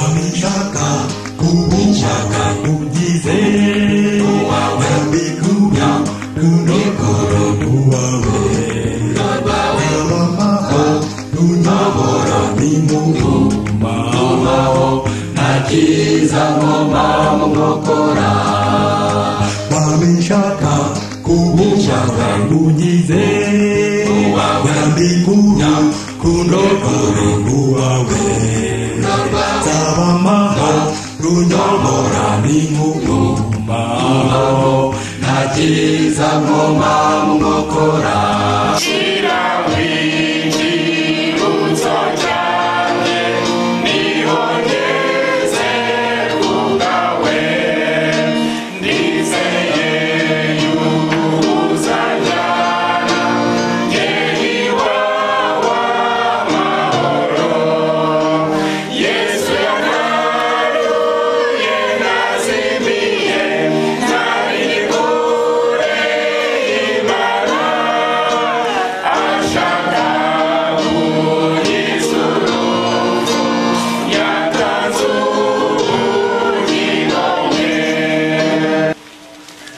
Wamishaka kubushaka ungize uwawe mbikura kunokoro uwawe Abamaho runyobora nimugumaho ntakiza nkoma mu nkokora. Wamishaka kubushaka ungize uwawe mbikura kunokoro uwawe Abamaho runyobora nimugumaho ntakiza nkoma mu nkokora.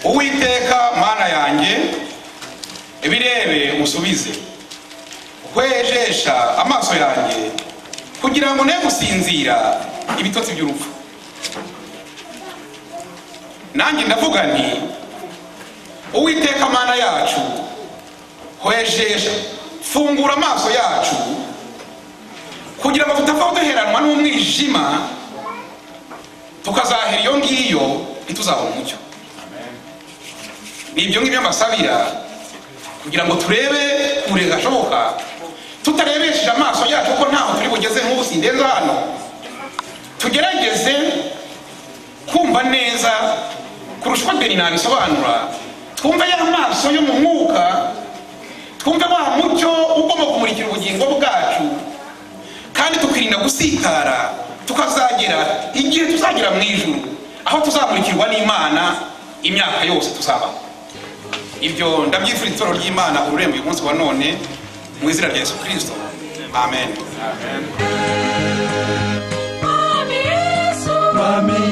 Uwiteka Mana yanjye, birebe usubize, hwejesha amaso yanjye kugira ngo ne gusinzira ibitotsi by'urupfu. Nanjye ndavuga nti Uwiteka Mana yacu, hwejesha, fungura amaso yacu kugira ngo tutapfa duheranwa n'umwijima, tukazahera iyo ngiyo ntituzabona umucyo. Ni ibyo ngibyo mbasabira kugira ngo turebe kure gashoboka, tutarebesheje amaso yacu ko ntaho turi bugeze nk'ubu sindenza hano. Tugerageze kumva neza kurusha uko Beni nabisobanura, twumve ya maso yo mu mwuka, twumve wa mucyo ugomba kumurikira ubugingo bwacu, kandi tukirinda gusitara, tukazagera igihe tuzagera mu ijuru aho tuzamurikirwa n'Imana imyaka yose tuzabaho. Ibyo ndabyifuriza itorero ry'Imana ururembo uyu munsi wa none mu izina rya Yesu Kristo. Amen. Mami